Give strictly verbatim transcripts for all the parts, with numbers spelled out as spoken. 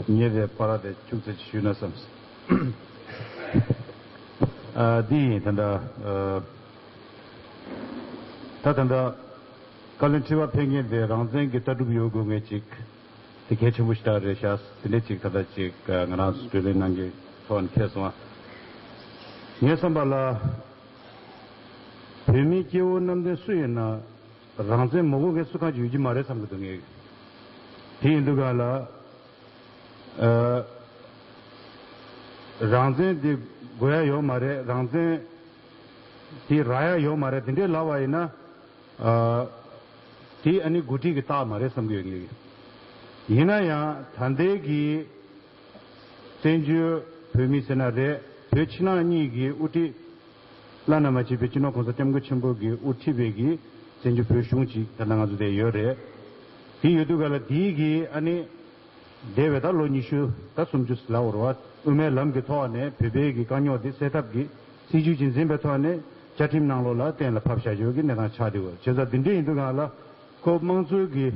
ཉིན་རེ་བར་དེ་ཅུང་ཙམ་ཞུས་ན་བསམ། ཨ་འདི་ཡིན་ད་ལྟ་ཨ་ད་ད་ལྟ་བཀའ་བློན་ཁྲི་པ་ཕེབས་མཁན་དེ་རང་བཙན་གྱི་ལྟ་གྲུབ་ཡོད་དགོས་ངེས་ཅིག་དེ་གལ་ཆེན་པོ་ཞིག་རེད་ཤག་དེ་འདྲ་ཅིག་ད་ལྟ་ཅིག་ང་རང་ཚོ་གྲོས་གླེང་གནང་གི་ཐོག་ནས་འཁེལ་སོང་ཨ། ངས་བསམ་པ་ལ་བོད་མི་སྐྱེ་བོ་གནམ་བསྟན་སུ་ཡིན་ན་རང་བཙན་མ་དགོས་མཁན་སུ་གང་ཅིག་ཡོད་ཀྱི་མ་རེད་བསམ་གྱི་འདུག་ངས། དེ་ཡིན་དུས་ག་ལ། ཨ། རང་བཙན་དེ་དགོས་ཡ་ཡོད་མ་རེད། རང་བཙན་དེ་རག་ཡ་ཡོད་མ་རེད། དེ་འདྲའི་ལབ་པ་ཡིན་ན། ཨ། དེ་ཨ་ནི་འགོ་ཁྲིད་ཀྱི་རྟགས་མ་རེད་བསམ་གྱི་ཡོད་ངེས། ཡིན་ན་ཡང་ད་ལྟའི་གི་བཙན་བྱོལ་བོད་མི་ཟེར་ན་རེད། བོད་ཕྱི་ནང་གཉིས་ཀྱི་དབུ་ཁྲིད། བླ་ན་མ་མཆིས་པའི་སྤྱི་ནོར་གོང་ས་སྐྱབས་མགོན་ཆེན་པོ་གིས་དབུ་ཁྲིད་པའི་གི་བཙན་བྱོལ་བོད་གཞུང་ཅིག་ད་ལྟ་ང་ཚོ་དེ་ཡོད་རེད། དེ་ཡོད་དུས་ག་ལ་དེའི་གི་ཨ་ནི་འདས་པའི་ད་ལོ་ཉི་ཤུ་ད་སུམ་ཅུ་ལ་འོར་བ་དབུ་མའི་ལམ་གྱི་ཐོག་ནས་བོད་པའི་གི་དཀའ་རྙོག་འདི་སེལ་ཐབས་ཀྱི་སྲིད་ཇུས་ཅིག་འཛིན་པའི་ཐོག་ནས་བཅའ་ཁྲིམས་ནང་ལོགས་ལ་གཏན་ལ་ཕབ་བཞག་ཡོད་ཀྱི་གནས་སྟངས་ཆགས་བསྡད་ཡོད། བྱས་ཙང་འདི་འདྲ་ཡིན་དུས་ག་ལ་ཁོ་དམངས་གཙོའི་གི་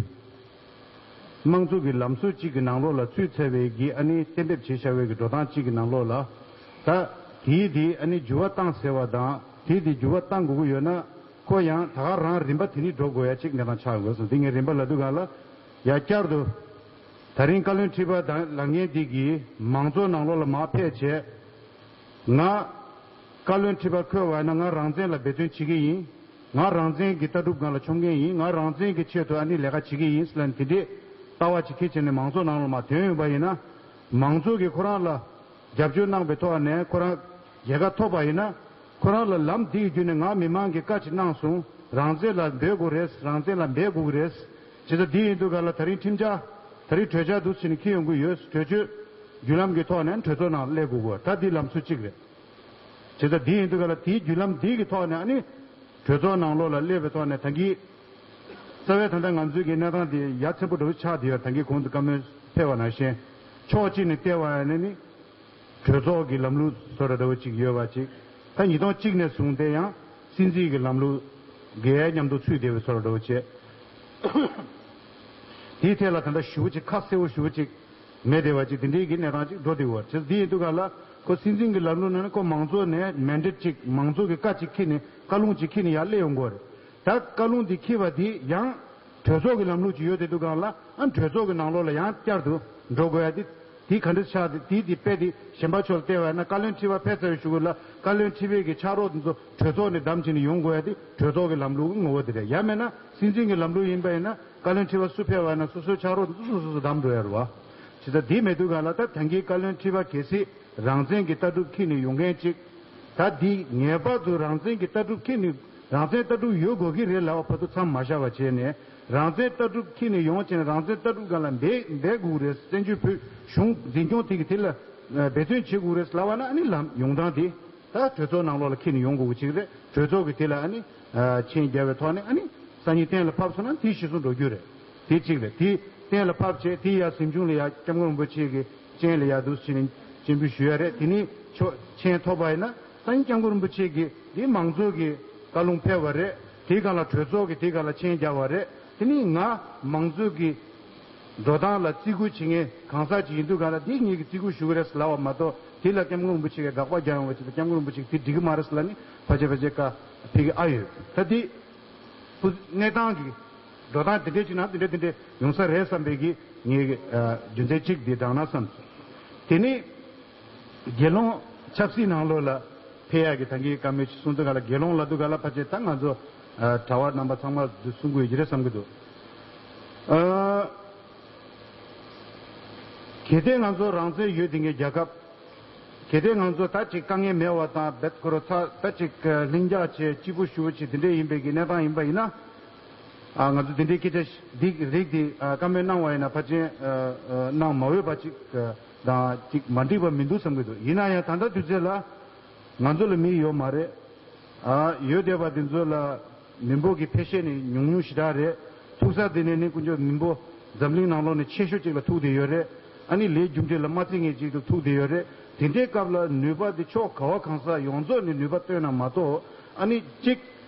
དམངས་གཙོ་གི་ལམ་སྲོལ་གཅིག་གི་ནང་ལོགས་ལ་ཚུད་ཚར་བའི་གི་ཨ་ནི་གཏན་འབེབས་བྱས་བཞག་པའི་གི་འགྲོ་སྟངས་གཅིག་གི་ནང་ལོགས་ལ། ད་དེའི་དེ་ཨ་ནི་འགྱུར་བ་བཏང་ཟེར་བ་དང་དེའི་དེ་འགྱུར་བ་བཏང་དགོས་ཀྱི་ཡོད་ན་ཁོ་ཡང་ད་ག་རང་རིམ་པ་དེ་ནི་འགྲོ་དགོས་ཡ་གཅིག་གནས་སྟངས་ཆགས་ཡོང་གི་སོང་། དེ་ངས་རིམ་པ་ལབ་དུས་ག་ལ་ཡ་བསྐྱར་དུ་ད་རིང་བཀའ་བློན་ཁྲི་པ་དང་ལངས་མཁན་དེ་གིས་མང་གཙོ་ནང་ལོགས་ལ་མར་ཕེབས་བྱས། ང་བཀའ་བློན་ཁྲི་པ་འཁོད་པ་ན་ང་རང་བཙན་ལ་འབད་བརྩོན་བྱེད་ཀྱི་ཡིན། ང་རང་བཙན་གྱི་ལྟ་གྲུབ་སྒང་ལ་མཆོང་མཁན་ཡིན། ང་རང་བཙན་གྱི་ཆེད་དུ་ཨ་ནི་ལས་ཀ་བྱེད་ཀྱི་ཡིན་ཟེར་ལབ་ནས་དེ་འདྲའི་ལྟ་བ་ཅིག་འཁྱེར་བྱས་ནས་མང་གཙོ་ནང་ལ་མར་ཐོན་ཡོང་པ་ཡིན་ན། མང་གཙོ་གིས་ཁོ་རང་ལ་རྒྱབ་སྐྱོར་གནང་པའི་ཐོག་ནས་ཁོ་རང་རྒྱལ་ཁ་ཐོབ་པ་ཡིན་ན། ཁོ་རང་ལ་ལམ་འདི་ཡི་བརྒྱུད་ནས་ང་མི་མང་གི་བཀའ་ཅིག་གནང་སོང་། རང་བཙན་ལ་འབད་དགོས་རེད། རང་བཙན་ལ་འབད་དགོས་ཀྱི་རེད། བྱས་ཙང་འདི་ཡིན་དུས་ག་ལ་ད་རིང་ཁྲིམས་འཆར་ད་རིང་གྲོས་འཆར་འདུག་ཟེར་ནས་འཁྱེར་ཡོང་གི་ཡོད། གྲོས་ཆོད་བརྒྱུད་ལམ་གྱི་ཐོག་ནས་གྲོས་ཚོགས་ནང་སླེབས་དགོས་ཀྱི་ད་འདི་ལམ་སྲོལ་གཅིག་རེད། བྱས་ཙང་འདི་ཡིན་དུས་ག་ལ་དེའི་བརྒྱུད་ལམ་འདི་གི་ཐོག་ནས་ཨ་ནི་གྲོས་ཚོགས་ནང་ལོགས་ལ་སླེབས་པའི་ཐོག་ནས་ད་གིན་རྩ་བའི་ད་ལྟ་ང་ཚོའི་གི་གནས་སྟངས་འདི་ཡ་མཚན་པོ་འདྲ་བོ་ཆགས་བསྡད་ཡོད། ད་གིན་གོང་དུ་བཀའ་མོལ་ཕེབས་པ་ནང་བཞིན་ཕྱོགས་གཅིག་ནས་བལྟས་པ་ཡིན་ན་ནི། གྲོས་ཚོགས་ཀྱི་ལམ་ལུགས་བཟོ་འདྲ་འདྲ་བོ་ཅིག་ཡོད་པ་ཅིག་ད་ཉིས་སྟོང་གཅིག་ནས་བཟུང་སྟེ་ཡང་སྲིད་འཛིན་གྱི་ལམ་ལུགས་འགལ་མཉམ་དུ་ཚུད་བསྡད་པའི་བཟོ་འདྲ་འདྲ་བོ་བྱས། དེའི་ཐད་ལ་ད་ལྟ་ཞུ་བ་ཅིག་ཁ་གསལ་བོ་ཞུ་བ་ཅིག་མེད་བསྡད་པ་ཅིག་དེ་འདྲའི་གི་གནས་སྟངས་ཅིག་འགྲོ་བསྡད་ཡོད་པ་བྱས། དེ་ཡིན་དུས་ག་ལ་ཁོ་སྲིད་འཛིན་གྱི་ལམ་ལུགས་ནང་ནས་ཁོ་མང་གཙོ་ནས་མན་ཌེཊ་ཅིག་མང་གཙོ་གི་བཀའ་ཅིག་འཁྱེར་ནས་བཀའ་ལུང་ཅིག་འཁྱེར་ནས་ཡར་སླེབས་ཡོང་གི་ཡོད་རེད། ད་བཀའ་ལུང་འདི་འཁྱེར་བ་འདི་ཡང་གྲོས་ཚོགས་ཀྱི་ལམ་ལུགས་ཅིག་ཡོད་དེ་འདུག་གང་ལ་ཨ་གྲོས་ཚོགས་ཀྱི་ནང་ལོགས་ལ་ཡང་བསྐྱར་དུ་འགྲོ་དགོས་ཡ་དེ་དེ་ག་འདྲ་ཆགས་ཏེ་དེ་དེ་དཔེ་དེ་གཞན་པ་ཕྱོགས་ལ་བལྟས་པ་ཡིན་ན་བཀའ་བློན་ཁྲི་པ་ཕེབས་ཚར་བའི་གཞུག་གུ་ལ་བཀའ་བློན་ཁྲི་པའི་གི་ཕྱག་རོགས་དེ་ཚོ་གྲོས་ཚོགས་ནས་བདམས་བྱས་ནས་ཡོང་དགོས་ཡ་དེ་གྲོས་ཚོགས་ཀྱི་ལམ་ལུགས་ཀྱི་ངོ་བོ་དེ་རེད། ཡང་མིན་ན་སྲིད་འཛིན་གྱི་ལམ་ལུགས་ཡིན་པ་ཡིན་ན་བཀའ་བློན་ཁྲི་པ་སུ་ཕེབས་པ་ཡིན་ན་སོ་སོའི་ཕྱག་རོགས་དེ་ཚོ་སོ་སོ་སོ་བདམས་འགྲོ་ཡ་རེད་བ། བྱས་ཙང་དེ་མེད་དུས་གང་ལ་ད་ད་གིན་བཀའ་བློན་ཁྲི་པ་གལ་སྲིད། རང་བཙན་གྱི་ལྟ་གྲུབ་འཁྱེར་ནས་ཡོང་མཁན་ཅིག་ད་འདི་ངེས་པར་དུ་རང་བཙན་གྱི་ལྟ་གྲུབ་འཁྱེར་ནས་རང་བཙན་ལྟ་གྲུབ་ཡོད་དགོས་ཀྱི་རེད་ལབ་པ་བར་དུ་མཚམས་མ་བཞག་པ་བྱས་ནས་རང་བཙན་ལྟ་གྲུབ་འཁྱེར་ནས་ཡོང་བྱས་ནས་རང་བཙན་ལྟ་གྲུབ་སྒང་ལ་འབད་འབད་དགོས་རེད། བཙན་བྱོལ་བོད་གཞུང་འཛིན་སྐྱོང་དེ་གི་དེ་ལ་འབད་བརྩོན་བྱེད་དགོས་རེད་ལབ་པ་ན་ཨ་ནི་ལམ་ཡོང་སྟངས་དེ་ད་གྲོས་ཚོགས་ནང་ལོགས་ལ་འཁྱེར་ནས་ཡོང་དགོས་ཀྱི་ཅིག་རེད། གྲོས་ཚོགས་ཀྱི་དེ་ལ་ཨ་ནི་མཆན་རྒྱབ་པའི་ཐོག་ནས་ཨ་ནི་སང་ཉིན་གཏན་ལ་ཕབ་སོང་ན་དེ་གཞིར་བཟུང་འགྲོ་རྒྱུ་རེད། དེ་གཅིག་རེད། དེ་གཏན་ལ་ཕབ་བྱས་དེ་ཡ་གཟིམ་ཆུང་ལ་ཡ་སྐྱབས་མགོན་རིན་པོ་ཆེ་གི་སྤྱན་ལ་ཡ་འདུག་ཕྱིན་ནས་སྤྱན་འབུལ་ཞུ་ཡ་རེད། དེ་ནས་ཆོ་མཆན་ཐོབ་པ་ཡིན་ན་སང་ཉིན་སྐྱབས་མགོན་རིན་པོ་ཆེ་གི་དེ་མང་གཙོ་གི་བཀའ་ལུང་ཕེབས་པ་རེད། དེའི་སྒང་ལ་གྲོས་ཚོགས་ཀྱི་དེའི་སྒང་ལ་མཆན་རྒྱག་པ་རེད། དེ་ནས་ང་མང་གཙོ་གི་འགྲོ་སྟངས་ལ་བརྩི་བཀུར་བྱེད་མཁན་གང་ཟག་ཅིག་ཡིན་དུས་སྒང་ལ་དེ་ངེད་ཀྱིས་བརྩི་བཀུར་ཞུ་གི་རེད་ཟེར་ལབ་པ་མ་གཏོགས་དེ་ལ་སྐྱབས་མགོན་རིན་པོ་ཆེ་གིས་དགག་པ་རྒྱག་ཡོང་བ་ཅིག་དང་སྐྱབས་མགོན་རིན་པོ་ཆེ་གིས་དེ་འགྲིག་གི་མ་རེད་ཟེར་ལབ་ནས་ཕལ་ཆེར་ཕལ་ཆེར་བཀའ་ཕེབས་ཀྱི་ཨ་ཡོད། ད་དེ། ཁོ་གནས་སྟངས་ཀྱི་འགྲོ་སྟངས་དེ་འདྲས་ཅིག་ན་དེ་འདྲས་དེ་འདྲས་ཡོང་ས་རེད་བསམ་པའི་གི་ངའི་རྒྱུ་མཚན་གཅིག་འདི་དྲངས་ན་བསམ་སོང་། དེ་ནས་དགེ་སློང་ཆབ་སྲིད་ནང་ལོགས་ལ་ཕེབས་ཡག་གི་ད་གིན་བཀའ་མོལ་ཅིག་གསུང་དུས་ག་ལ་དགེ་སློང་ལབ་དུས་ག་ལ་ཕལ་ཆེར་ད་ང་ཚོ་གྲྭ་པ་རྣམ་པ་ཚང་མ་འདི་གསུང་དགོས་ཀྱི་རེད་བསམ་གྱི་འདུག་གལ་ཏེ་ང་ཚོ་རང་བཙན་ཡོད་དེ་ངའི་རྒྱལ་ཁབ། གལ་ཏེ་ང་ཚོ་ད་ཅིག་དཀའ་ངལ་མེད་པ་དང་བེད་ཁོ་ར་ཚ་ད་ཅིག་ལྷིང་འཇགས་བྱས་སྐྱིད་པོ་ཞུ་བ་ཅིག་དེ་འདྲས་ཡིན་པའི་གི་གནས་སྟངས་ཡིན་པ་ཡིན་ན། ང་ཚོ་དེ་འདྲའི་སྐད་ཆ་འདི་རིགས་འདི་བཀའ་མོལ་གནང་བ་ཡིན་ན་ཕལ་ཆེར་གནང་མ་འོས་པ་ཅིག་དང་ཅིག་མ་འགྲིག་པ་མི་འདུག་བསམ་གྱི་འདུག་ཡིན་ན་ཡང་ད་ལྟ་དུས་ཚོད་ལ་ང་ཚོ་ལ་མི་ཡོད་མ་རེད། ཨ་ཡོད་བསྡད་པ་དེ་ཚོ་ལ་མི་འབོར་གྱི་ཕལ་ཆེར་ནི་ཉུང་ཉུང་ཞེ་དྲག་རེད། ཐུག་ས་དེ་ནས་ནི་དཀོན་མཆོག་མི་འབོར་འཛམ་གླིང་ནང་ལོགས་ནས་ཆེ་ཤོས་ཅིག་ལ་ཐུག་བསྡད་ཡོད་རེད། ཨ་ནི་ལས་རྒྱུ་འབྲས་ལ་མ་བརྩི་མཁན་ཅིག་ཏུ་ཐུག་བསྡད་ཡོད་རེད། དེ་འདྲའི་སྐབས་ལ་ནུས་པ་དེ་ཕྱོགས་ག་བ་གང་ས་ཡོངས་རྫོགས་ནས་ནུས་པ་བཏོན་ན་མ་གཏོགས་ཨ་ནི་གཅིག་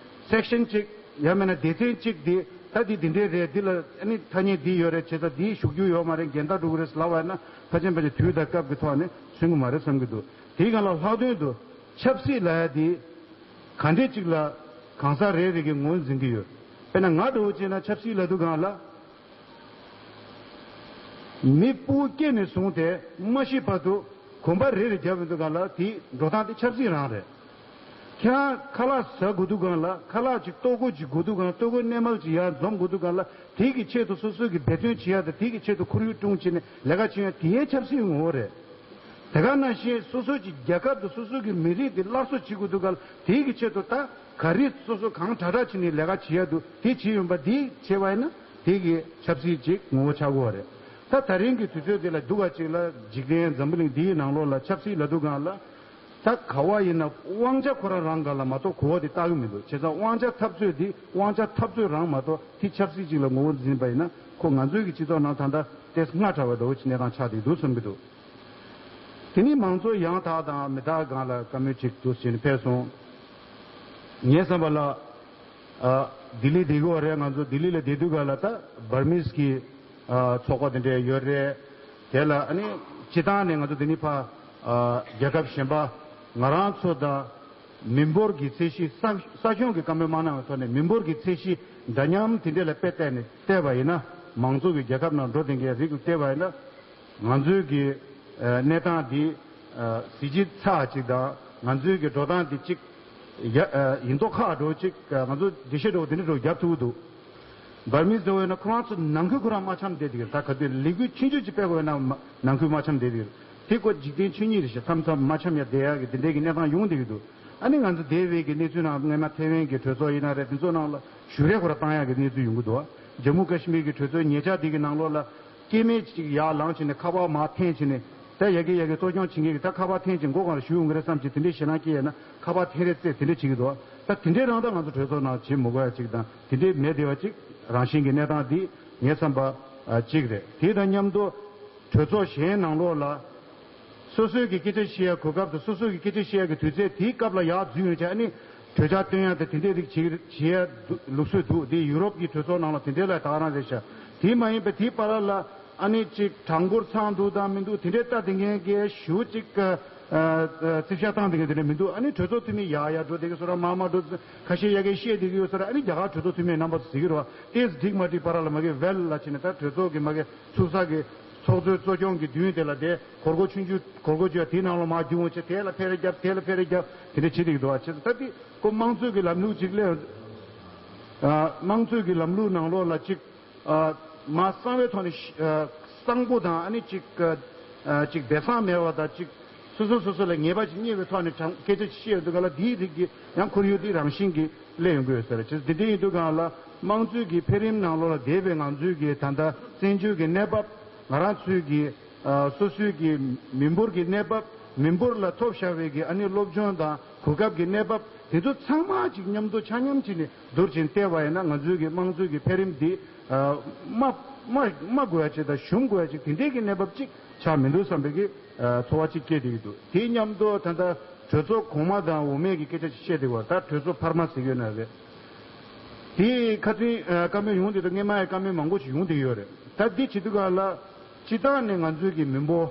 སེག་ཤན་གཅིག་ཡང་མིན་ན་སྡེ་ཚན་གཅིག་དེ་ ད་འདི་འདི་འདྲའི་རེད། འདི་ལ་ཨ་ནི་ཐ་སྙད་འདི་ཡོད་རེད། བྱས་ཙང་འདིའི་ཞུགས་རྒྱུ་ཡོད་མ་རེད། འགལ་ཟླ་འགྲོ་གི་རེད་ལབ་པ་ཡིན་ན་ཕལ་ཆེར་ཕལ་ཆེར་དུས་དང་སྐབས་ཀྱི་ཐོག་ནས་མཚོན་གྱི་མ་རེད་བསམ་གྱི་འདུག་དེའི་སྒང་ལ་ལྷག་དོན་དུ་ཆབ་སྲིད་ལབ་ཡ་འདི་ག་འདྲས་ཅིག་ལ་གང་ཟག་རེ་རེ་གིས་ངོས་འཛིན་གྱི་ཡོད། དཔེར་ན་ང་འདྲ་བོ་བྱས་ན་ཆབ་སྲིད་ལབ་དུས་སྒང་ལ། མི་སྤུ་གུ་སྐྱེས་ནས་བཟུང་སྟེ་མ་ཤི་བར་དུ་གོམ་པ་རེ་རེ་བརྒྱབ་ཡོང་དུས་སྒང་ལ་དེའི་འགྲོ་སྟངས་དེ་ཆབ་སྲིད་རང་རེད། ཁྱེད་རང་ཁ་ལག་ཟ་དགོས་དུས་སྒང་ལ་ཁ་ལག་ཅིག་ལྟོ་གོས་ཅིག་དགོས་དུས་སྒང་ལ་ལྟོ་གོས་སྣེ་མར་ཅིག་ཡར་འཛོམས་དགོས་དུས་སྒང་ལ་དེ་གི་ཆེད་དུ་སོ་སོ་གི་འབད་བརྩོན་བྱེད་ཡ་དང་དེ་གི་ཆེད་དུ་ཁོར་ཡུག་སྲུང་བྱས་ནས་ལས་ཀ་བྱེད་ཡ་དེ་ཡང་ཆབ་སྲིད་ངོ་བོ་རེད། དེ་ག་ནང་བཞིན་སོ་སོ་གི་རྒྱལ་ཁབ་དང་སོ་སོ་གི་མི་རིགས་དེ་སླར་གསོ་བྱེད་དགོས་དུས་སྒང་ལ་དེ་གི་ཆེད་དུ་ད་ག་རེ་སོ་སོ་གང་དྲག་དྲག་བྱས་ནས་ལས་ཀ་བྱེད་ཡ་འདུག་དེ་བྱེད་ཡོང་པ་དེ་བྱས་པ་ཡིན་ན། དེ་གི་ཆབ་སྲིད་ཅིག་ངོ་བོ་ཆགས་ཀྱི་ཡོད་རེད། ད་ད་རིང་གི་དུས་ཚོད་འདི་ལ་སྡུག་ག་ཅིག་ལ་འཇིག་རྟེན་འཛམ་བུ་གླིང་འདིའི་ནང་ལོགས་ལ་ཆབ་སྲིད་ལབ་དུས་སྒང་ལ། ད་ག་བ་ཡིན་ན་དབང་ཆ་ཁོ་རང་རང་སྒང་ལ་མ་གཏོགས་གོ་བ་དེ་བཏགས་ཀྱི་མི་འདུག་བྱས་ཙང་དབང་ཆ་འཐབ་རྩོད་འདི་དབང་ཆ་འཐབ་རྩོད་རང་མ་གཏོགས་དེ་ཆབ་སྲིད་ཅིག་ལ་ངོ་བོ་འཛིན་པ་ཡིན་ན་ཁོ་ང་ཚོའི་གི་སྤྱི་ཚོགས་ནང་ད་ལྟ་ཏོག་ཙམ་སྔ་དྲགས་པ་འདྲ་བོ་ཅིག་གནས་སྟངས་ཆགས་བསྡད་འདུག་བསམ་གྱི་འདུག་དེ་ནི་མང་གཙོ་ཡང་དག་དང་མི་རྟག་སྒང་ལ་བཀའ་མོལ་ཅིག་འདུག་ཟེར་ནས་ཕེབས་སོང་། ངའི་བསམ་པ་ལ། ཨ། ལྡི་ལི་བསྡད་ཀྱི་ཡོད་རེད། ང་ཚོ་ལྡི་ལི་ལ་བསྡད་དུས་སྒང་ལ་ད་བར་མིས་ཀྱི་ཨ། ཚོགས་པ་དེ་འདྲ་ཡོད་རེད། དེ་ལ་ཨ་ནི་སྤྱིར་བཏང་ནས་ང་ཚོ་འདི་ནི་ཕ། ཨ། རྒྱལ་ཁབ་གཞན་པ་ང་རང་ཚོ་དང་མི་འབོར་གྱི་ཚད་གཞི་ས་ས་གཞུང་གི་བཀའ་མོལ་མ་གནང་བའི་ཐོག་ནས་མི་འབོར་གྱི་ཚད་གཞི་འདྲ་མཉམ་དེ་འདྲ་ལ་དཔེ་བལྟས་ནས་བལྟས་པ་ཡིན་ན། མང་གཙོ་གི་རྒྱལ་ཁབ་ནང་འགྲོ་བསྡད་མཁན་རིགས་ལ་བལྟས་པ་ཡིན་ན། ང་ཚོའི་གི་ཨ། གནས་སྟངས་འདི་ཨ། གཟི་བརྗིད་ཚ་ཅིག་དང་ང་ཚོའི་གི་འགྲོ་སྟངས་འདི་ཅིག་ཡ། ཨ། ཡིན་མདོག་ཁ་འགྲོ་ཅིག་ཨ། ང་ཚོ་འགྲེལ་བཤད་འདྲ་བོ་འདི་འདྲ་འདྲ་བོ་རྒྱབ་ཐུབ་ཀྱི་འདུག་བར་མིས་འདྲ་བོ་ཡིན་ན་ཁོ་རང་ཚོ་ནང་ཁུལ་ཁོ་རང་མ་འཆམ་བསྡད་ཀྱི་རེད། ད་ག་དུས་ལས་འགུལ་ཆུང་ཆུང་ཅིག་སྤེལ་དགོས་ན་མ། ནང་ཁུལ་མ་འཆམ་བསྡད་ཀྱི་རེད། དེ་ཁོ་འཇིག་རྟེན་ཆོས་ཉིད་རེད་ཤག་མཚམས་མཚམས་མ་འཆམ་ཡ་བསྡད་ཡ་གི་དེ་འདྲའི་གི་གནས་སྟངས་ཡོང་བསྡད་ཀྱི་འདུག་ཨ་ནི་ང་ཚོ་འདས་པའི་གི་གནས་ཚུལ་ནང་སྔོན་མ་ཐེ་ཝན་གྱི་གྲོས་ཚོགས་ཡིན་ན་རེད། དེ་ཚོ་ནང་ལ་ཞུ་རེས་ཁོ་རང་བཏང་ཡ་གི་གནས་ཚུལ་ཡོང་གི་འདུག་ཇམ་མུ་ཀ་ཤི་མིར་གྱི་གྲོས་ཚོགས་ཉེ་ཆར་དེ་གི་ནང་ལོགས་ལ་སྐྱེ་དམན་ཅིག་ཡར་ལངས་བྱས་ནས་ཁ་པར་མར་འཐེན་བྱས་ནས་ད་ཡ་གི་ཡ་གི་གཙོ་སྐྱོང་བྱེད་མཁན་གྱི་ད་ཁ་པར་འཐེན་བྱས་མགོ་སྒང་ལ་གཞུ་ཡོང་གི་རེད་བསམ་བྱས་དེ་འདྲའི་ཞེད་སྣང་སྐྱེས་ཡོད་ན་ཁ་པར་འཐེན་རེས་རྩེད་དེ་འདྲ་བྱེད་ཀྱི་འདུག་ད་དེ་འདྲའི་རང་ད་ང་ཚོ་གྲོས་ཚོགས་ནང་བྱེད་མི་དགོས་ཡ་ཅིག་དང་དེ་འདྲའི་མེད་བསྡད་པ་ཅིག་རང་བཞིན་གྱི་གནས་སྟངས་འདི་ངའི་བསམ་པ་ཨ། གཅིག་རེད། དེ་དང་མཉམ་དུ་གྲོས་ཚོགས་གཞན་ནང་ལོགས་ལ། སོ་སོའི་གི་སྐད་ཆ་བཤད་ཡ་གོ་སྐབས་དང་སོ་སོའི་གི་སྐད་ཆ་བཤད་ཡ་གི་དུས་ཚོད་དེའི་སྐབས་ལ་ཡར་འཛུལ་ཡོང་བྱས་ཨ་ནི་གྲོས་འཆར་བཏོན་ཡ་དང་དེ་འདྲའི་རིགས་བྱེད་བྱེད་ཡ་འདུག་ལུགས་སྲོལ་འདུག་དེ་ཡུ་རོབ་ཀྱི་གྲོས་ཚོགས་ནང་ལ་དེ་འདྲའི་ལ་ད་ག་རང་རེད་ཤག་དེ་མ་ཡིན་པའི་དེའི་བར་ལ་ཨ་ནི་ཅིག་གྲངས་འབོར་ཚང་འདུག་དང་མི་འདུག་དེ་འདྲའི་ལྟ་བསྡད་མཁན་གྱི་ཞུ་ཅིག་ཨ། ཨ། རྩིས་བཤེར་བཏང་བསྡད་མཁན་དེ་འདྲ་མི་འདུག་ཨ་ནི་གྲོས་ཚོགས་འཐུས་མི་ཡར་ཡར་འགྲོ་བསྡད་ཀྱི་སོ་ར་མར་མར་འགྲོ་ཁ་ཤས་ཡ་གི་བཤད་བསྡད་ཀྱི་ཡོད་སོ་ར་ཨ་ནི་རྒྱ་གར་གྲོས་ཚོགས་འཐུས་མི་རྣམ་པ་ཚོ་ཟེར་གྱི་རེད་བ། ཏོག་ཙམ་འགྲིག་མ་འགྲིག་བར་ལ་མ་གི་ཝེལ་ལ་ཕྱིན་ནས་ད་གྲོས་ཚོགས་ཀྱི་མ་གི་ཚུགས་ས་གི་ཚོགས་གཙོའི་གཙོ་སྐྱོང་གི་མདུན་དེ་ལ་དེ་གོར་གོ་ཆུང་ཆུང་གོར་གོ་ཆུང་དེའི་ནང་ལ་མར་རྒྱུག་འོང་བྱས་དེ་ལ་ཕེ་རེ་རྒྱབ་དེ་ལ་ཕེ་རེ་རྒྱབ་དེ་འདྲ་བྱེད་བསྡད་ཀྱི་འདུག་བ། བྱས་ཙང་ད་དེ་ཁོ་དམངས་གཙོའི་གི་ལམ་ལུགས་ཅིག་སླེབས། ཨ། དམངས་གཙོའི་གི་ལམ་ལུགས་ནང་ལོགས་ལ་ཅིག་ཨ། མ་གསང་བའི་ཐོག་ནས་ཤི། ཨ། གསང་པོ་དང་ཨ་ནི་ཅིག་ཨ། ཅིག་སྦས་གསང་མེད་པ་དང་ཅིག་སོ་སོ་སོ་སོ་ལ་ངེས་པ་ཅིག་རྙེད་པའི་ཐོག་ནས་དྲང་སྐད་ཆ་ཅིག་བཤད་ཡོང་དུས་ག་ལ་དེའི་རིགས་ཀྱི་ཡང་ཁོར་ཡུག་དེ་རང་བཞིན་གྱིས་སླེབས་ཡོང་གི་ཡོད་ས་རེད། ཅེས་འདི་འདྲ་ཡིན་དུས་གང་ལ་དམངས་གཙོའི་གི་འཕེལ་རིམ་ནང་ལོགས་ལ་འདས་པའི་ང་ཚོའི་གི་ད་ལྟ་བཙན་བྱོལ་གྱི་གནས་བབ་ང་རང་ཚོའི་གི་ཨ། སོ་སོའི་གི་མི་འབོར་གྱི་གནས་བབ་མི་འབོར་ལ་ཐོབ་བཞག་པའི་གི་ཨ་ནི་སློབ་སྦྱོང་དང་གོ་སྐབས་ཀྱི་གནས་བབ་དེ་ཚོ་ཚང་མ་ཅིག་མཉམ་དུ་ཆ་མཉམ་བྱས་ནས་བསྡུར་ཅིང་བལྟས་པ་ཡིན་ན་ང་ཚོའི་གི་དམངས་གཙོའི་གི་འཕེལ་རིམ་འདི་ཨ། མ་མ་མ་དགོས་ཡ་ཅིག་དང་ཞུམ་དགོས་ཡ་ཅིག་དེ་འདྲའི་གི་གནས་བབ་ཅིག་ཆགས་མི་འདུག་བསམ་པའི་གི་ཨ། ཚོར་བ་ཅིག་སྐྱེས་བསྡད་ཀྱི་འདུག་དེའི་མཉམ་དུ་ད་ལྟ་གྲོས་ཚོགས་གོང་མ་དང་འོག་མའི་གི་སྐད་ཆ་ཅིག་བཤད་བསྡད་ཀྱི་ཡོད་རེད། ད་གྲོས་ཚོགས་འཕར་མ་ཟེར་གྱི་ཡོད་ན་རེད། དེ་ཁ་སང་ཨ། བཀའ་མོལ་ཡོང་དུས་ད་སྔོན་མ་ཡི་བཀའ་མོལ་མང་པོ་ཞིག་ཡོང་བསྡད་ཡོད་རེད། ད་འདི་བྱེད་དུས་ག་ལ་སྤྱིར་བཏང་ནས་ང་ཚོའི་གི་མི་འབོར་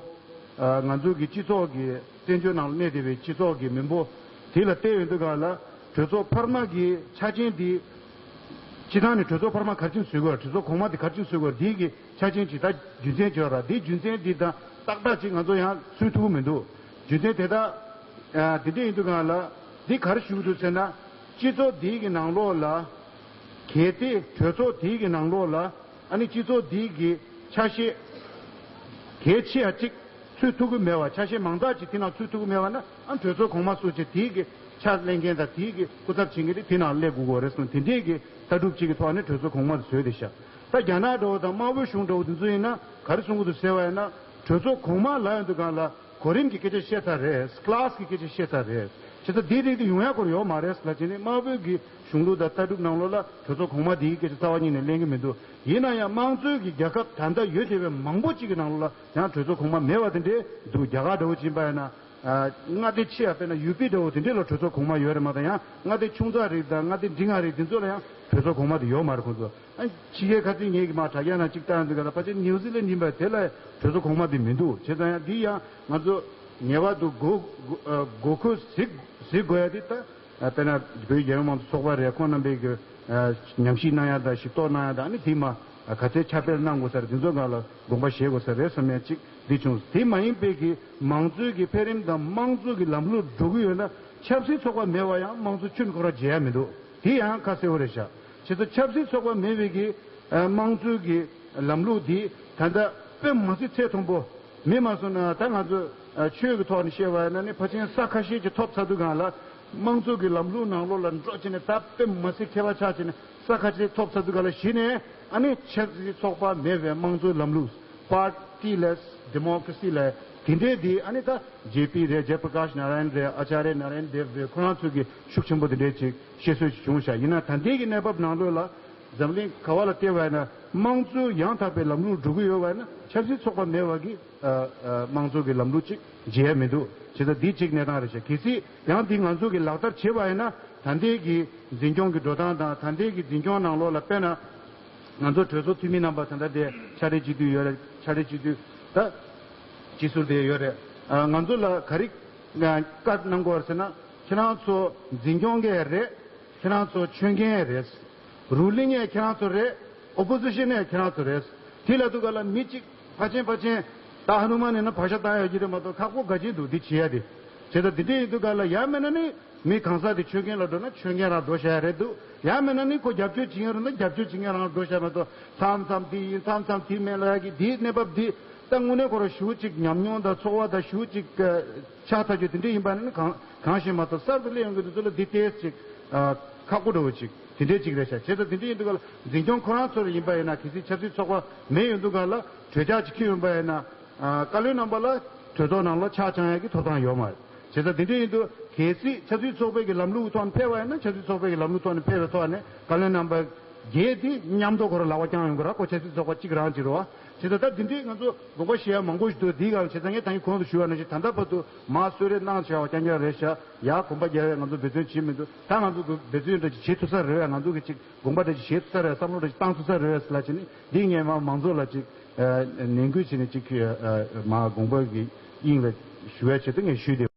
ཨ། ང་ཚོའི་གི་སྤྱི་ཚོགས་ཀྱི་བཙན་བྱོལ་ནང་ལ་གནས་བསྡད་པའི་སྤྱི་ཚོགས་ཀྱི་མི་འབོར་དེ་ལ་བལྟས་ཡོང་དུས་ག་ལ་གྲོས་ཚོགས་འཕར་མ་གི་ཆ་རྐྱེན་འདི་སྤྱིར་བཏང་ནས་གྲོས་ཚོགས་འཕར་མ་ག་རེ་བྱས་ནས་བཟོ་དགོས། གྲོས་ཚོགས་གོང་མ་དེ་ག་རེ་བྱས་ནས་བཟོ་དགོས། འདི་གི་ཆ་རྐྱེན་ཅིག་ད་རྒྱུ་མཚན་ཅིག་ཡོད་ར། འདི་རྒྱུ་མཚན་འདི་དང་ཏག་ཏག་ཅིག་ང་ཚོ་ཡང་ཚུད་ཐུབ་ཀྱི་མི་འདུག་རྒྱུ་མཚན་དེ་དག་ཨ། དེ་འདྲ་ཡིན་དུས་གང་ལ་འདི་ག་རེ་ཞུ་གི་འདུག་ཟེར་ན་སྤྱི་ཚོགས་འདི་གི་ནང་ལོགས་ལ་གལ་ཏེ་གྲོས་ཚོགས་འདི་གི་ནང་ལོགས་ལ་ཨ་ནི་སྤྱི་ཚོགས་འདི་གི་ཆ་ཤས་གལ་ཆེ་བ་ཅིག་ཚུད་ཐུབ་ཀྱི་མེད་པ། ཆ་ཤས་མང་དག་ཅིག་དེ་ནང་ཚུད་ཐུབ་ཀྱི་མེད་པ་ན་ཨ་གྲོས་ཚོགས་གོང་མ་སུ་ཅིག་དེ་གི་ཕྱག་ལེན་མཁན་དང་དེ་གི་སྐུ་ཚབ་བྱེད་མཁན་དེ་དེ་ནང་སླེབས་དགོས་ཀྱི་རེད་གསུངས། དེ་འདྲའི་གི་ལྟ་གྲུབ་ཅིག་གི་ཐོག་ནས་གྲོས་ཚོགས་གོང་མ་དེ་བཟོས་བསྡད་ཤག་ད་རྒྱ་ནག་འདྲ་བོ་དང་དམར་པོའི་གཞུང་འདྲ་བོ་དེ་ཚོ་ཡིན་ན་ག་རེ་གསུང་གི་འདུག་ཟེར་བ་ཡིན་ན་གྲོས་ཚོགས་གོང་མ་ལབ་ཡོང་དུས་གང་ལ་གོ་རིམ་གྱི་སྐད་ཆ་བཤད་ཚར་རེད། ཀླ་སི་གི་སྐད་ཆ་བཤད་ཚར་རེད། བྱས་ཙང་དེའི་རིགས་དེ་ཡོང་ཡག་སྐོར་ཡོད་མ་རེད་ལབ་བྱས་ནས། དམར་པོའི་གི་གཞུང་ལུགས་དང་ལྟ་གྲུབ་ནང་ལོགས་ལ་གྲོས་ཚོགས་གོང་མ་དེའི་སྐད་ཆ་རྩ་བ་ཉིད་ནས་གླེང་གི་མི་འདུག་ཡིན་ན་ཡང་དམངས་གཙོའི་གི་རྒྱལ་ཁབ་ད་ལྟ་ཡོད་བསྡད་པའི་མང་པོ་ཅིག་གི་ནང་ལོགས་ལ་ཡང་གྲོས་ཚོགས་གོང་མ་མེད་པ་དེ་འདྲས་འདུག་རྒྱ་གར་འདྲ་བོ་ཅིག་ཡིན་པ་ཡིན་ན། ཨ། མངའ་སྡེ་ཆེ་བ་དཔེར་ན་ཡུ་པི་འདྲ་བོ་དེ་འདྲས་ལ་གྲོས་ཚོགས་གོང་མ་ཡོད་རེད་མ་གཏོགས། ཡང་མངའ་སྡེ་ཆུང་ཙག་རིགས་དང་མངའ་སྡེ་འབྲིང་ང་རིགས་དེ་ཚོ་ལ་ཡང་གྲོས་ཚོགས་གོང་མ་དེ་ཡོད་མ་རེད་ཁོང་ཚོ། ཨ། ཕྱི་རྒྱལ་ཁ་ཚིག་ངེད་ཀྱི་མ་དྲ་རྒྱ་ནང་གཅིག་བལྟ་ཡོང་དུས་ག་ལ་ཕལ་ཆེར་ནིའུ་ཛི་ལན་ཡིན་པ་དེ་ལ་གྲོས་ཚོགས་གོང་མ་དེ་མི་འདུག་བྱས་ཙང་ཡང་འདི་ཡང་ང་ཚོ་ངེས་པར་དུ་དགོས་དགོས་དགོས་མཁོ་གཟིགས་གཟིགས་དགོས་ཡ་དེ་ད། ཨ། དཔེར་ན་བོད་རྒྱལ་ཡོངས་མང་གཙོ་ཚོགས་པ་རེད། ཁོང་རྣམ་པས་ཀྱི་ཨ། ཉམས་ཞིབ་གནང་ཡ་དང་ཞིབ་རྟོག་གནང་ཡ་དང་། ཨ་ནི་དེ་མ་ག་ཚད་ཁྱབ་སྤེལ་གནང་དགོས་ས་རེད། དེ་ཚོ་སྒང་ལ་དགོངས་པ་བཞེས་དགོས་ས་རེད་བསམ་ཡ་གཅིག་འདི་བྱུང་། དེ་མ་ཡིན་པའི་གི་མང་གཙོའི་གི་འཕེལ་རིམ་དང་དམངས་གཙོ་གི་ལམ་ལུགས་འགྲོ་གི་ཡོད་ན། ཆབ་སྲིད་ཚོགས་པ་མེད་པ་ཡང་དམངས་གཙོ་ཁྱོན་ནས་ཁོ་རང་བརྗེ་ཡ་མི་འདུག་དེ་ཡང་ཁ་གསལ་པོ་རེད་ཤག་བྱས་ཙང་ཆབ་སྲིད་ཚོགས་པ་མེད་པའི་གི་ཨ། དམངས་གཙོའི་གི་ལམ་ལུགས་འདི་ད་ལྟ་དཔེ་མ་སྲིད་ཚད་མཐོན་པོ། མི་མ་སོང་ན་ད་ང་ཚོ་ཨ། ཆོས་ཀྱི་ཐོག་ནས་བཤད་པ་ཡིན་ན་ནི་ཕལ་ཆེར་ས་ཁ་ཤས་ཀྱི་ཐོབ་ཚར་དུས་སྒང་ལ། དམངས་གཙོ་གི་ལམ་ལུགས་ནང་ལོགས་ལ་འགྲོ་བྱས་ནས་ད་དཔེ་མ་སྲིད་མཁས་པ་ཆགས་བྱས་ནས་ས་ཁ་ཤས་ཐོབ་ཚར་དུས་སྒང་ལ་གཞི་ནས། ཨ་ནི་ཆབ་སྲིད་ཚོགས་པ་མེད་པའི་དམངས་གཙོའི་ལམ་ལུགས། Party-less democracy་ལབ་དེ་འདྲའི་དེ། ཨ་ནི་ད་ཇེ་པི་རེད། ཇེ་པྲ་ཀཱཤ་ནཱ་ར་ཡན་རེད། ཨ་ཅཱརྱ་ནཱ་ར་ཡན་དེབ་རེད། ཁོ་རང་ཚོས་ཀྱི་ཤུགས་ཆེན་པོ་དེ་འདྲའི་ཅིག་བཤད་སྲོལ་ཞིག་བྱུང་ཤག་ཡིན་ན་ད་ལྟའི་གི་གནས་བབ་ནང་ལོགས་ལ་འཛམ་གླིང་ག་བ་ལ་བལྟས་པ་ཡིན་ན་དམངས་གཙོའི་ཡང་དག་པའི་ལམ་ལུགས་འགྲོ་གི་ཡོད་པ་ཡིན་ན། ཆབ་སྲིད་ཚོགས་པ་མེད་པ་གི་ཨ། ཨ། དམངས་གཙོ་གི་ལམ་ལུགས་ཅིག་བརྗེ་ཡ་མི་འདུག་བྱས་ཙང་འདི་གཅིག་གནས་སྟངས་རེད་ཤག་གལ་སྲིད་ཡང་འདི་ང་ཚོ་གི་ལག་བསྟར་བྱེད་པ་ཡིན་ན། ད་ལྟའི་གི་འཛིན་སྐྱོང་གི་འགྲོ་སྟངས་དང་། ད་ལྟའི་གི་འཛིན་སྐྱོང་ནང་ལོགས་ལ་དཔེར་ན་ང་ཚོ་གྲོས་ཚོགས་འཐུས་མི་རྣམ་པ་ད་ལྟ་དེ་ཕྱག་སྦྲེལ་སྤྱི་འཐུས་ཡོད་རེད། ཕྱག་སྦྲེལ་སྤྱི་འཐུས་ད་སྤྱི་ཟུར་དེ་ཡོད་རེད། ཨ། ང་ཚོ་ལ་ག་རེ་བཀའ་གནང་དགོས་རེད་ཟེར་ན། ཁྱེད་རང་ཚོ་འཛིན་སྐྱོང་གི་རེད། ཁྱེད་རང་ཚོ་ཆོས་མཁན་རེད། རུལ་ལིང་ཡང་ཁྱེད་རང་ཚོ་རེད། ཨོ་པོ་ཟི་ཤན་ཡང་ཁྱེད་རང་ཚོ་རེད། དེ་ལབ་དུས་སྒང་ལ་མི་གཅིག་ཕར་ཕྱིན་ཕར་ཕྱིན། ད་ཧ་ནུ་མ་ནི་ན་བག་ཆགས་བཏང་ཡོད་ཀྱི་རེད་མ་གཏོགས། ཁག་པོ་དགའ་ཅན་འདུག་འདི་བྱེད་ཡ་དེ། བྱས་ཙང་འདི་འདྲ་ཡིན་དུས་སྒང་ལ། ཡང་མིན་ན་ནི་མི་གང་ཟག་དེ་ཆོས་མཁན་ལ་འགྲོ་ན་ཆོས་མཁན་རང་འགྲོ་བཞག་ཡ་རེད་འདུག་ཡང་མིན་ན་ནི་ཁོ་རྒྱབ་སྐྱོར་བྱེད་མཁན་རེད་ན་རྒྱབ་སྐྱོར་བྱེད་མཁན་རང་འགྲོ་བཞག་མ་གཏོགས། མཚམས་མཚམས་དེ་ཡིན། མཚམས་མཚམས་དེ་མིན་ལབ་ཡ་གི་འདིའི་གནས་བབ་འདི་ད་དངོས་གནས་ཁོ་རང་ཞེ་པོ་ཅིག་ཉམས་མྱོང་དང་ཚོར་བ་དང་ཞེ་པོ་ཅིག་ཆགས་ཐག་ཆོད་དེ་འདྲ་ཡིན་པ་ནི་གང་གང་ཞིག་མ་གཏོགས། གསར་དུ་སླེབས་ཡོང་མཁན་དེ་ཚོ་ལ་འདི་ཏོག་ཙམ་ཅིག་ཨ། ཁག་པོ་འདྲ་བོ་ཅིག་དེ་འདྲའི་ཅིག་རེད་ཤག་བྱས་ཙང་དེ་འདྲ་ཡིན་དུས་སྒང་ལ། འཛིན་སྐྱོང་ཁོ་རང་ཚོ་ལ་ཡིན་པ་ཡིན་ན། གལ་སྲིད་ཆབ་སྲིད་ཚོགས་པ་མེད་ཡོང་དུས་སྒང་ལ། གྲོས་འཆར་ཅིག་འཁྱེར་ཡོང་པ་ཡིན་ན། ཨ། བཀའ་བློན་རྣམ་པ་ལ་གྲོས་ཚོགས་ནང་ལ་ཆ་བཅང་ཡག་གི་ཐོབ་ཐང་ཡོད་མ་རེད། བྱས་ཙང་དེ་འདྲ་ཡིན་དུས་གལ་སྲིད་ཆབ་སྲིད་ཚོགས་པའི་གི་ལམ་ལུགས་ཐོག་ནས་ཕེབས་པ་ཡིན་ན། ཆབ་སྲིད་ཚོགས་པའི་གི་ལམ་ལུགས་ཐོག་ནས་ཕེབས་པའི་ཐོག་ནས་བཀའ་བློན་རྣམ་པ་བརྒྱད་དེ་མཉམ་དུ་ཁོ་རང་ལག་པ་བརྐྱངས་ཡོང་གི་རེད། ཁོ་ཆབ་སྲིད་ཚོགས་པ་གཅིག་རང་ཅིག་རེད་པ། བྱས་ཙང་ད་དེ་འདྲའི་ང་ཚོ་དགོངས་པ་བཞེས་ཡ་མང་པོ་ཞིག་འདུག་འདིའི་སྒང་བྱས་ཙང་ངས་ད་གིན་གོང་དུ་ཞུས་པ་ནང་བཞིན། ད་ལྟ་བར་དུ་མར་གསོལ་རས་གནང་བྱས་པ་རྐྱང་རྐྱང་རེད་ཤག་ཡར་གོམ་པ་རྒྱག་ཡ་ང་ཚོ་འབད་བརྩོན་བྱེད་མི་འདུག་ད་ང་ཚོ་གི་འབད་བརྩོན་འདྲ་ཅིག་བྱེད་ཐུབ་ས་རེད་པས། ང་ཚོ་གི་ཅིག་དགོངས་པ་འདྲ་ཅིག་བཞེས་ཐུབ་ས་རེད་པས། བསམ་བློ་འདྲ་ཅིག་བཏང་ཐུབ་ས་རེད་པས་ལབ་བྱས་ནས། འདི་ངས་མར་མང་ཚོགས་ལ་ཅིག་ཨ། ནན་སྐུལ་བྱས་ནས་ཅིག་ཨ། མར་དགོངས་པ་གི་དབྱིངས་ལ་ཞུ་ཡ་ཆེད་དུ་ངས་ཞུས་ཏེ།